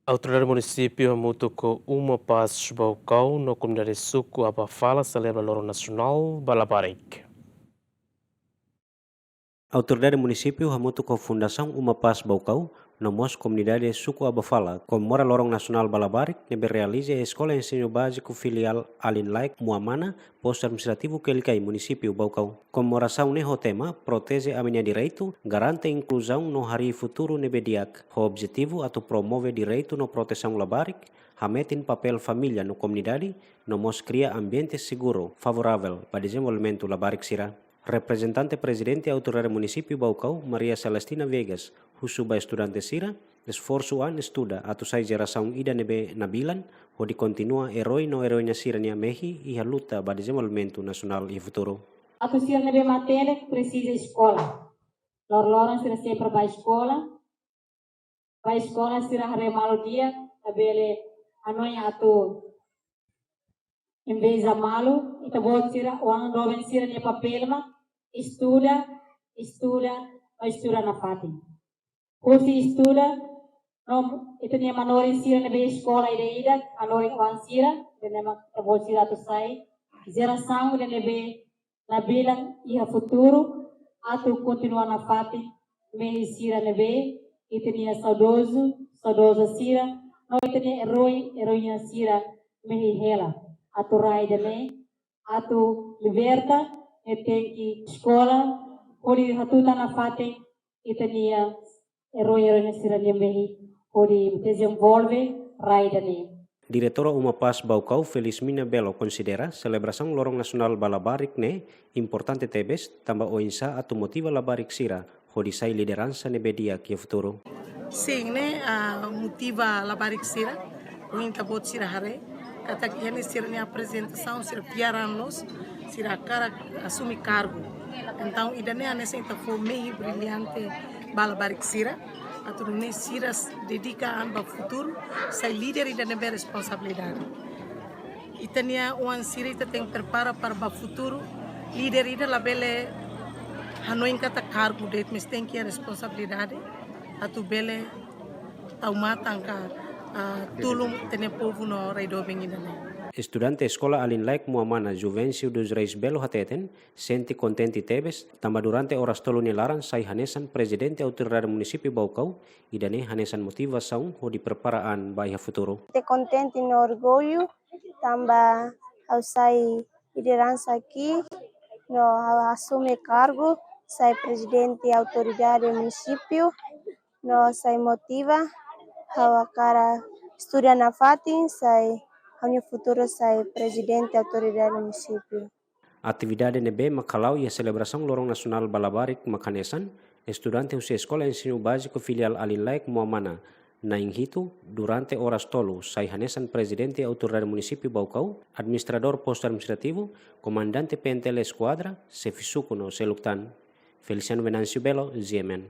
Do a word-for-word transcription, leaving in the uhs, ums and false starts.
Autoridade Munisípiu hamutuk ho Uma Paz Baucau no komunidade suku Abafala selebra Loron Nasionál ba Labarik. Autoridade Munisípiu hamutuk ho Fundasaun Uma Paz Baucau no mós komunidade suku Abafala komemora Loron Nasionál ba Labarik ne'ebé realiza iha Eskola Ensinu Báziku Filiál Alin Laek Muamana, Postu Administrativu Kelikai, Munisípiu Baucau. Komemorasaun ne'e ho tema Proteje Ami-nia Direitu, Garante Inkluzaun no Harii Futuru ne'ebé Di'ak, ho objetivu atu promove direitu no protesaun labarik, hametin papél família no komunidade, no mós kria ambiente seguru, favoravel ba dezenvolvimentu labarik sira. Reprezentante Prezidente Autoridade Munisípiu Baucau, Maria Celestina Viegas, husu ba estudante sira esforsu an estuda atu sai jerasaun ida ne'ebé nabilan, hodi kontinua eroi no eroína sira-nia mehi iha luta ba dezenvolvimentu nasionál iha futuru. Atu sira ne'ebé matenek presiza eskola. Loroloron sira sempre bá eskola. Bá eskola sira haree malu di'ak, labele hanoin atu inveja malu, ita-boot sira, oan doben sira-nia papél mak estuda, estuda, no estuda nafatin. Husi estuda, no ita-nia manorin sira ne'ebé eskola ida-idak, hanorin oan sira, ne'e mak ita-boot sira atu sai jerasaun ida ne'ebé nabilan iha futuru, atu kontinua nafatin mehi sira ne'ebé ita-nia saudozu, saudoza sira, no ita-nia eroi, eroína sira mehi hela. Atu rai ida-ne'e, atu liberta, ne'e tenke eskola, hodi hatutan nafatin ita-nia eroi, eroína sira-nia mehi, hodi dezenvolve rai ida-ne'e. Diretora Uma Paz Baucau, Felismina Belo, konsidera selebrasaun Loron Nasionál ba Labarik ne'e importante tebes, tanba oinsá atu motiva labarik sira hodi sai lideransa ne'ebé di'ak iha futuru. Sin, ne'e, ah, motiva labarik sira, ohin ita-boot sira haree katak iha ne'e sira-nia aprezentasaun, sira fiar an loos, sira hakarak asume kargu. Entaun, ida-ne'e hanesan ita fó mehi brillante ba labarik sira, atu nune'e sira s-, dedika an ba futuru, sai líder ida ne'ebé responsabilidade. Ita-nia oan sira ita tenke prepara para ba futuru, líder ida labele hanoin katak kargu de'it, mas tenke iha responsabilidade, atu bele tau matan ka, ah, tulun ita-nia povu no rai doben ida-ne'e. Estudante Eskola Alin Laek Muamana, Juvencio dos Reis Belo hateten, sente kontente tebes, tanba durante oras tolu nia laran sai hanesan Prezidente Autoridade Munisípiu Baucau, ida-ne'e hanesan motivasaun hodi prepara an ba iha futuru. Sente kontente no orgullu, tanba ha'u sai lideransa aqui, no ha'u asume kargu, sai Prezidente Autoridade Munisípiu, no sai motiva, ha'u hakarak estuda nafatin, sai ha'u-nia futuru sai Prezidente Autoridade Munisípiu. Atividade ne'ebé mak hala'o iha selebrasaun Loron Nasionál ba Labarik mak hanesan, estudante husi Eskola Ensinu Báziku Filiál Alin Laek Muamana, na'in hitu, durante oras tolu, sai hanesan Prezidente Autoridade Munisípiu Baucau, Administradór Postu Administrativu, Komandante P N T L Eskuadra, Xefe Suku no seluk tan. Feliciano Venâncio Belo, G M N.